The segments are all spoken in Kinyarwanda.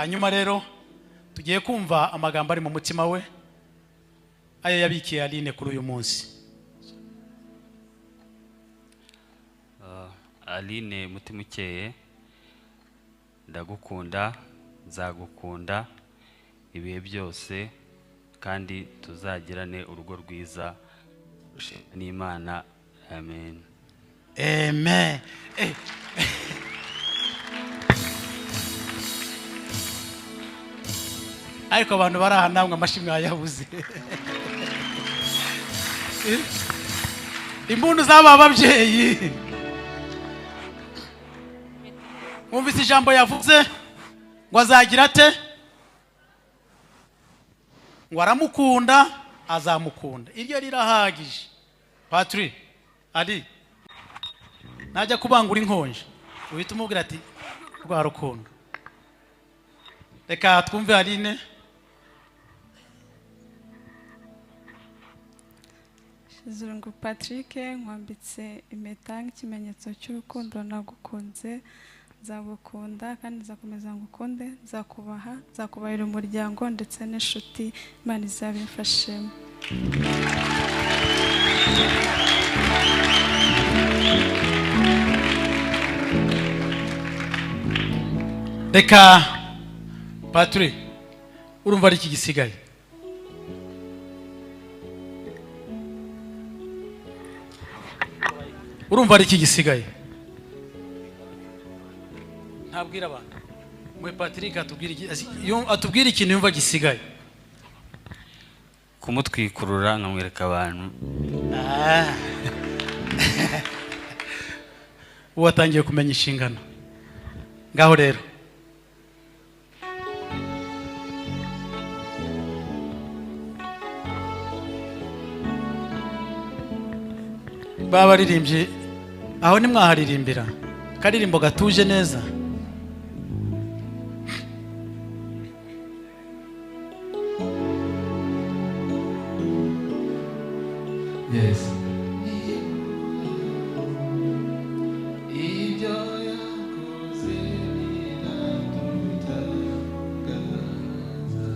Hanyuma rero tugiye kumva amagambo ari mu mutima we, ayo yabikiye Aline kuri uyu munsi. Aline mutima ukeye, ndagukunda, nzagukunda ibihe byose, kandi tuzagirane urugo rwiza n'Imana. Amen. Amen. Ariko abantu bari aha namwe amashyi mwayabuze. Impundu z'aba babyeyi. Mwumvise ijambo yavuze ngo azagira ate? Ngo aramukunda, azamukunda. Iryo rirahagije. Patri ari najya kubangura inkonje uhita umubwira ati rwa rukundo. Reka twumve Aline. Shizirungu Patrick, nkwambitse impeta nk'ikimenyetso cy'urukundo nagukunze, nzagukunda kandi nzakomeza ngukunde, nzakubaha, nzakubahira umuryango ndetse n'inshuti, Imana izabimfashemo. Reka Patri, urumva ari iki gisigaye? Urumva ari iki gisigaye? Ntabwira abantu. Mwe Patrick atubwira ikintu yumva gisigaye. Kumutwikurura nkamwereka abantu. Ubu atangiye kumenya inshingano. Ngaho rero babaririmbye aho nimwaharirimbira karirimbo gatuje neza. Yes. Ibyo yakoze biradutangaza.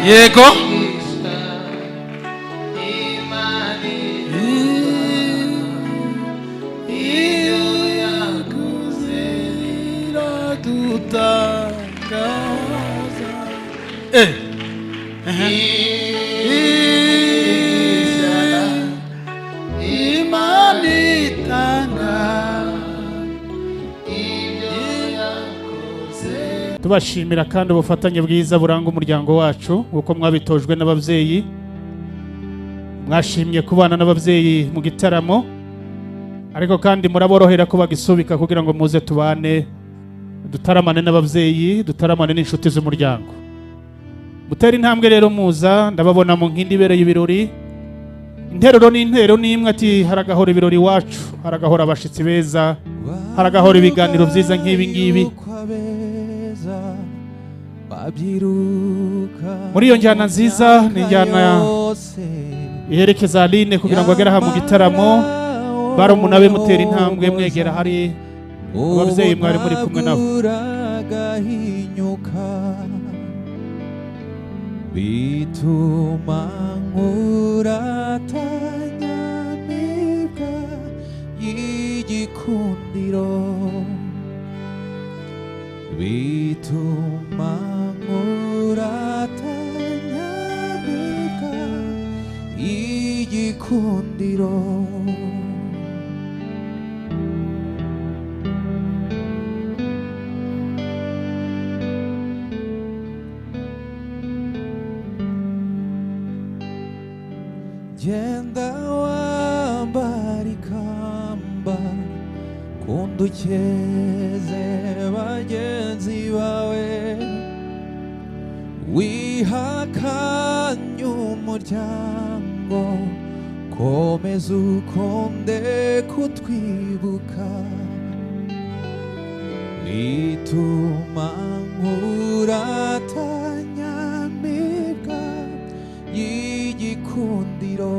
Yego. Ibyo yakoze biradutangaza. Imana itanga ibyo yakoze. Tubashimira kandi ubufatanye bwiza buranga umuryango wacu, uko mwabitojwe n'ababyeyi. Mwashimye kubana n'ababyeyi mu gitaramo, ariko kandi muraborohera ko bagisubika kugira ngo muze tubane, dutaramane n'ababyeyi, dutaramane n'inshuti z'umuryango. Mutera intambwe rero muza, ndababona mu nkindi ibereye ibirori. Interuro n'intero n'imwe ati haragahora ibirori iwacu, haragahora abashitsi beza, haragahora ibiganiro byiza nk'ibi ngibi. Muri iyo njyana nziza ni injyana iherekeza Aline kugira ngo agere aha mu gitaramo. Barumuna be mutera intambwe mwegera hari ababyeyi mwari muri kumwe nabo. Bituma nkuratanyamibwa y'igikundiro, bituma nkuratanyamibwa y'igikundiro. Genda wambara ikamba, kunda ukeze bagenzi bawe, wihakanye umuryango, komeza ukunde kutwibuka, bituma nkuratanyamibwa y'igikundiro,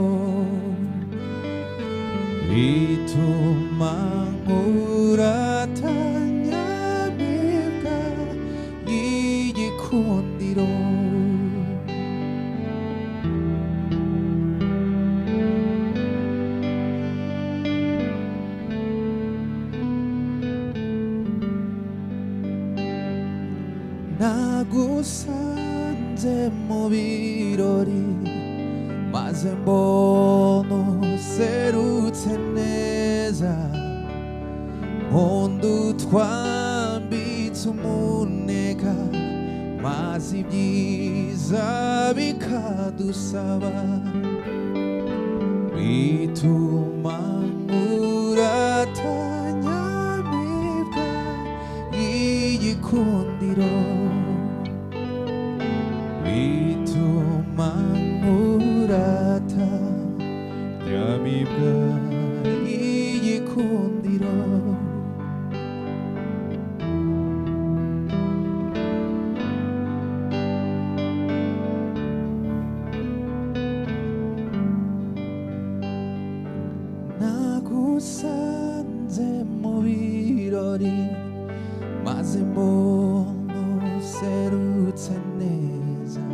bituma nkuratanyamibwa. Nagusanze mu birori maze mbona userutse neza, nkunda utwambitse umunega maze ibyiza bikadusaba, bituma nkurata nyamibwa y'igikundiro, bituma nkurata nyamibwa y'igikundiro. Nagusanze mu birori maze mbona userutse neza,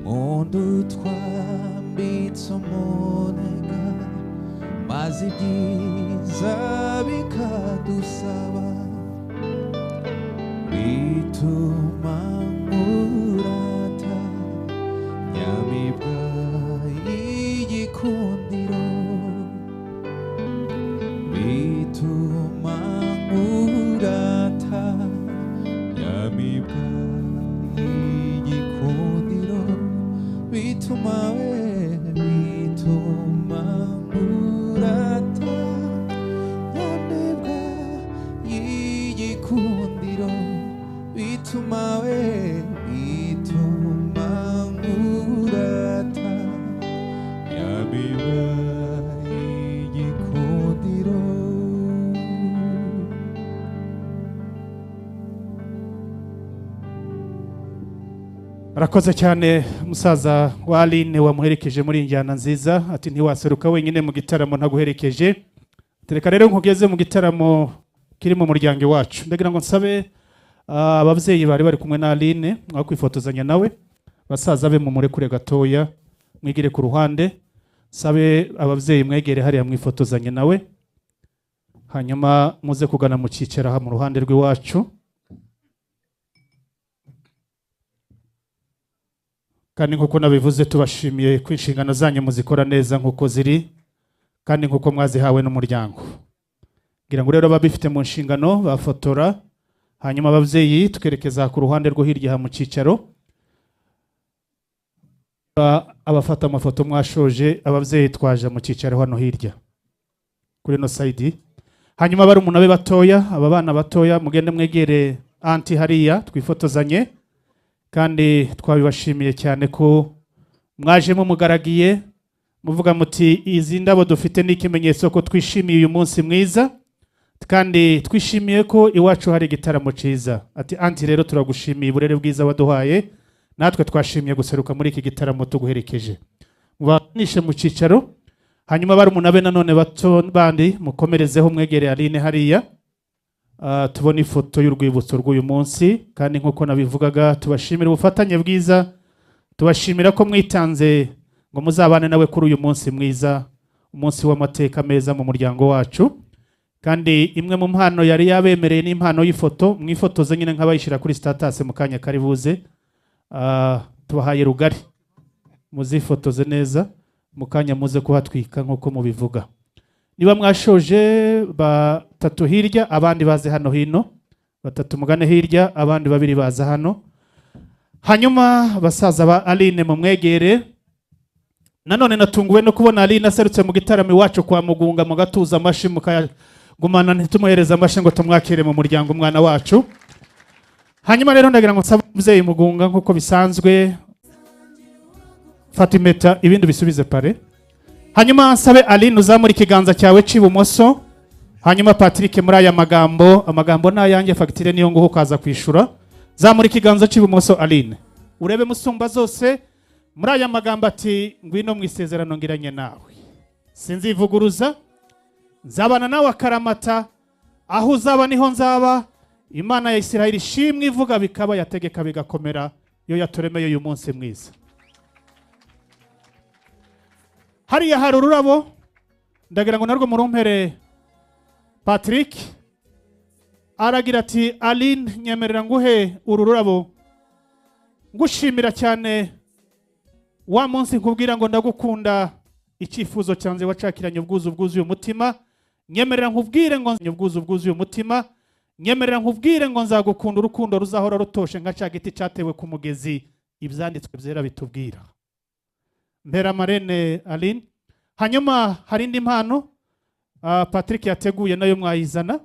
nkunda utwambitse umunega maze ibyiza bikadusaba, bituma nkurata nyamibwa y'igikundiro, bituma nkurata nyamibwa y'igikundiro, bituma we bituma nkurata nyamibwa y'igikundiro, bituma we bituma nkurata nyamibwa y'igikundiro. Arakoze cyane musaza wa Aline wamuherekeje muri injyana nziza, ati ntiwaseruka wenyine mu gitaramo ntaguherekeje. Tereka rero nkugeze mu gitaramo kiri mu muryango iwacu. Ndagira ngo nsabe ababyeyi bari bari kumwe na Aline aho kwifotozanya nawe, basaza be mumurekure gatoya mwigire ku ruhande, sabe ababyeyi mwegere hariya mwifotozanye nawe, hanyuma muze kugana mu cyicaro aha mu ruhande rw'iwacu. Kandi nkuko nabivuze tubashimiye ko inshingano zanyu muzikora neza nkuko ziri kandi nkuko mwazihawe n'umuryango. Ngira ngo rero ababifite mu nshingano bafotora, hanyuma ababyeyi twerekeza ku ruhande rwo hirya mu cyicaro. Abafata amafoto mwashoje, ababyeyi twaje mu cyicaro hano hirya kuri no side. Hanyuma bari umunabe batoya, aba bana batoya mugende mwegere anti hariya twifotozanye. Kandi twabibashimiye cyane ko mwajemo mugaragiye muvuga muti izi ndabo dufite ni ikimenyetso ko twishimiye uyu munsi mwiza, kandi twishimiye ko iwacu hari igitaramo cyiza. Ati anti rero turagushimiye uburere bwiza waduhaye, natwe twashimiye guseruka muri iki gitaramo tuguherekeje. Mubanishe mu cyicaro, hanyuma bari umunabe nanone bato bandi mukomerezeho mwegere Aline hariya. Tubona ifoto y'urwibutso rw'uyu munsi. Kandi nkuko nabivugaga tubashimira ubufatanye bwiza, tubashimira ko mwitanze ngo muzabane nawe kuri uyu munsi mwiza, umunsi w'amateka meza mu muryango wacu. Kandi imwe mu mpano yari yabemereye n'impano y'ifoto, mwifotoze nyine nk'abayishyira kuri status mu kanya kari buze. Tubahaye rugari, muzifotoze neza mu kanya muze kuhatwika nkuko mubivuga. Niba mwashoje batatu hirya abandi baze hano hino, batatu mugane hirya abandi babiri baza hano. Hanyuma basaza ba Aline mumwegere. Nanone natunguwe no kubona Aline aserutse mu gitaramo iwacu kwa Mugunga, mugatuza amashi mukagumana ntitumuhereza amashi ngo tumwakire mu muryango umwana wacu. Hanyuma rero ndagira ngo nsabe umubyeyi Mugunga nkuko bisanzwe, fata impeta ibindi bisubize pare. Hanyuma nsabe Aline uzamura ikiganza cyawe cy'ibumoso. Hanyuma Patrick muri aya magambo, amagambo nayanjye fagitire niyo nguho ukaza kwishura. Zamura ikiganza cy'ibumoso Aline, urebe musumba zose muri aya magambo ati ngwino mu isezerano ngiranye nawe, sinzivuguruza, nzabana nawe akaramata, aho uzaba niho nzaba. Imana ya Isirayeli ishimwe ivuga bikaba, yategeka bigakomera, yo yaturemeye uyu munsi mwiza. Hariya hari ururabo, ndagira ngo narwo murumpere Patrick. Aragira ati: "Aline, nyemerera nguhe uru rurabo, ngushimira cyane wa munsi nkubwira ngo ndagukunda, icyifuzo cyanjye wacakiranye ubwuzu bwuzuye umutima. Nyemerera nkubwire ngo ubwuzu bwuzuye umutima, nyemerera nkubwire ngo nzagukunda urukundo ruzahora rutoshe nka cya giti cyatewe ku mugezi ibyanditswe byera bitubwira." Mpera marraine Aline. Hanyuma hari indi mpano Patrick yateguye, nayo mwayizana,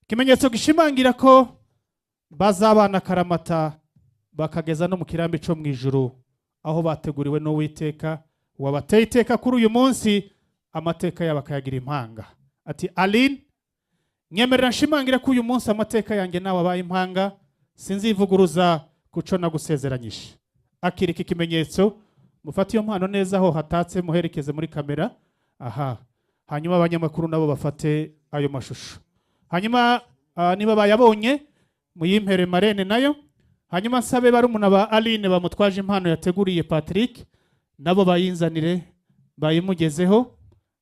ikimenyetso gishimangira ko bazabana karamata bakageza no mu kirambi cyo mu ijuru, aho bateguriwe n'Uwiteka wabateye iteka kuri uyu munsi, amateka yabo akayagira impanga. Ati: "Aline, nyemerera nshimangira ko uyu munsi amateka yanjye nawe abaye impanga, sinzivuguruza kuco nagusezeranyije. Akira iki kimenyetso." Mufate iyo mpano neza aho hatatse, muherekeze muri kamera aha, hanyuma abanyamakuru nabo bafate ayo mashusho. Hanyuma niba bayabonye muyimpere marraine nayo. Hanyuma nsabe barumuna ba Aline bamutwaje impano yateguriye Patrick, nabo bayinzanire bayimugezeho,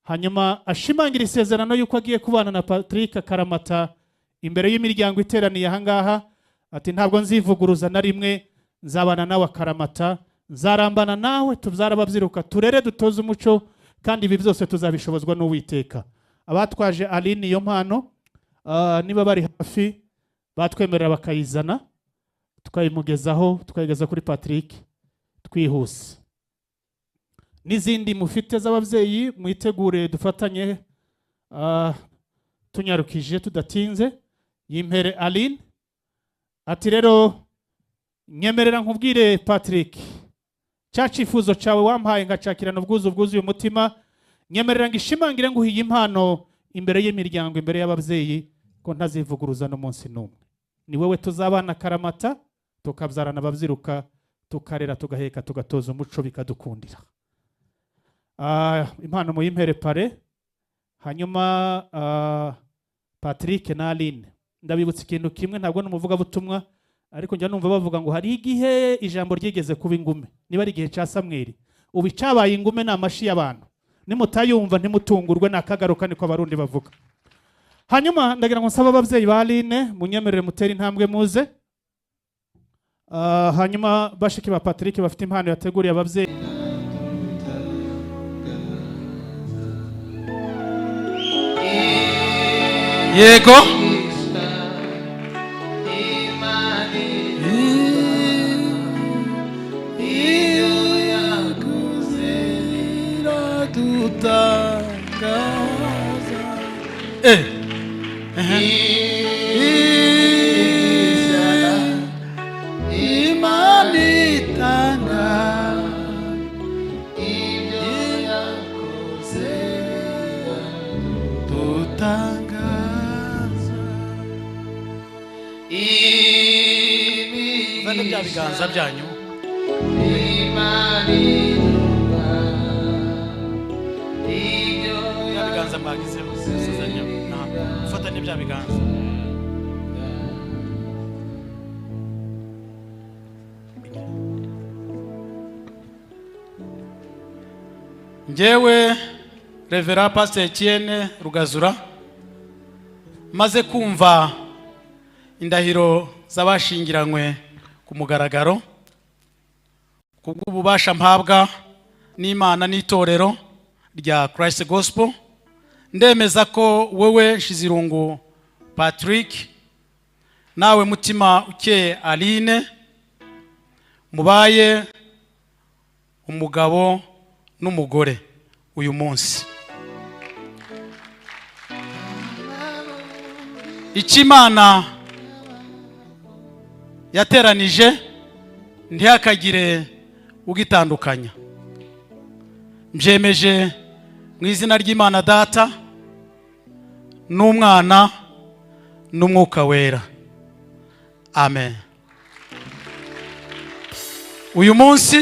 hanyuma ashimangira isezerano y'uko agiye kubana na Patrick akaramata imbere y'imiryango iteraniye ahangaha. Ati: "Ntabwo nzivuguruza na rimwe, nzabana nawe akaramata, nzarambana nawe, tubyara ababyiruka, turere dutoze umuco, kandi ibi byose tuzabishobozwa n'Uwiteka." Abatwaje Aline iyo mpano, niba bari hafi batwemerera bakayizana, tukayimugezaho, tukayigeza kuri Patrick twihuse. N'izindi mufite z'ababyeyi mwitegure dufatanye, tunyarukije tudatinze. Yimpere Aline. Ati: "Rero nyemerera nkubwire Patrick, cya cyifuzo cyawe wampaye ngacakirana ubwuzu bwuzuye umutima, nyemerera ngo ishimangire nguhiye impano imbere y'imiryango, imbere y'ababyeyi, ko ntazivuguruza n'umunsi n'umwe. Ni wowe tuzabana karamata, tukabyarana ababyiruka, tukarera, tugaheka, tugatoza umuco, bikadukundira." Impano muyimpere parrain. Hanyuma Patrick na Aline, ndabibutsa ikintu kimwe. Ntabwo ni umuvugabutumwa, ariko njya numva bavuga ngo hari igihe ijambo ryigeze kuba ingume, niba ari igihe cya Samweli. Ubu icyabaye ingume ni amashi y'abantu. Nimutayumva ntimutungurwe, nakagaruka, niko Abarundi bavuga. Hanyuma ndagira ngo nsabe ababyeyi ba Aline munyemerere mutere intambwe muze. Hanyuma bashiki ba Patrick bafite impano yateguriye ababyeyi. Yego. Eh. Imana itanga ibyo yakoze dutangaza. Muzane bya biganza byanyu. Bya biganza mwagize musuzanya, mufatane bya biganza. Njyewe Reverend Pastor Etienne Rugazura, maze kumva indahiro z'abashingiranywe ku mugaragaro, kubw'ububasha mpabwa n'Imana n'itorero rya Christ Gospel, ndemeza ko wowe Nshizirungu Patrick nawe Mutima Ukeye Aline mubaye umugabo n'umugore uyu munsi. Icyo Imana yateranije ntihakagire ugitandukanya. Mbyemeje mu izina ry'Imana Data n'Umwana n'Umwuka Wera, amen. Uyu munsi